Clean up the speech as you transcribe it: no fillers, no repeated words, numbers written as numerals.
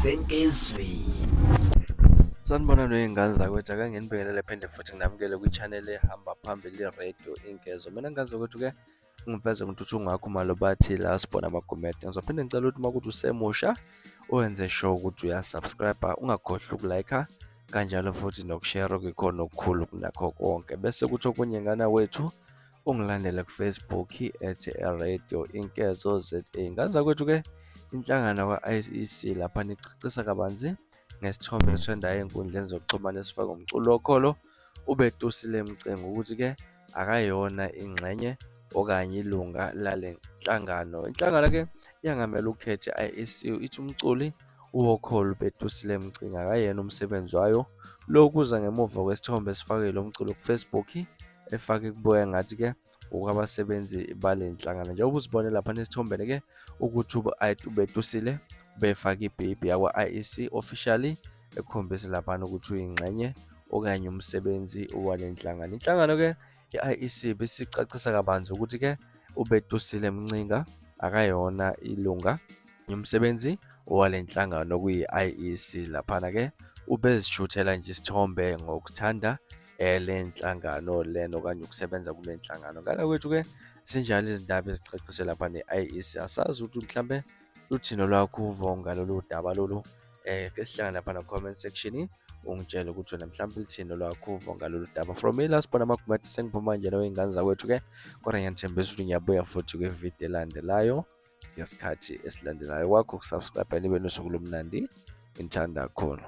Senkezweni. Sanibonani wey'ngane zakwethu, ake nginibingelele phinde futhi nginamukele kwi-channel ehamba phambili i-Radio Inkezo. Mina ngane zakwethu-ke ngiveze ngintuthu ngakho malobathi la sibona amagumede. Ngizophinde ngicela ukuthi uma kuthi usemusha uwenze sure ukuthi uyasubscribe, ungakhohlwa ukulike kanjalo futhi nokushare okuyikhona okukhulu kunakho konke. Bese kuthi okunye ngana wethu ungilandele kuFacebook at Radio Inkezo ZA. Ngane zakwethu-ke inhlangano ka-IEC lapha nicacisa kabanzi ngesithombe esitrendayo ey'nkundleni zokuxhumana esifaka umculo wokholo uBetusile Mcinga ukuthi-ke akayona ingxenye okanye ilunga lale nhlangano. Inhlangano-ke iyangamela ukhetho i-IEC ithi umculi wokholo uBetusile Mcinga akayena umsebenzi wayo. Lokhu kuza ngemuva kwesithombe esifakwe lo mculo kuFacebook efake kubukeka ngathi-ke okwabasebenzi bale nhlangano. Njengoba uzibone lapha nesithombeni-ke ukuthi uBetusile ubefake ibhibhi yakwa-IEC officially ekhombisa laphana ukuthi uyingxenye okanye umsebenzi wale nhlangano. Inhlangano-ke i-IEC bisicacisa kabanzi ukuthi-ke uBetusile Mcinga akayona ilunga umsebenzi wale nhlangano okuyi-IEC. Laphana-ke ubezishuthela nje isithombe ngokuthanda le nhlangano lena okanye ukusebenza kule nhlangano. Ngala kwethu-ke sinjalo izindaba ezicaciswe lapha ne-IEC. Asazi ukuthi mhlambe luthini olwakho uvo ngalolu daba lolu. Ke sihlangane lapha na-comment section ungitshele ukuthi wena mhlawumbe luthini olwakho uvo ngalolu daba. From ila sibona amagumede sengiphuma nje nowey'ngane zakwethu-ke, kodwa ngiyanithembisa ukuthi ngiyabuya futhi kwividiyo elandelayo ngesikhathi esilandelayo. Kwakho ukusubscribe nibe nosuku lomnandi, ngithanda kakhulu.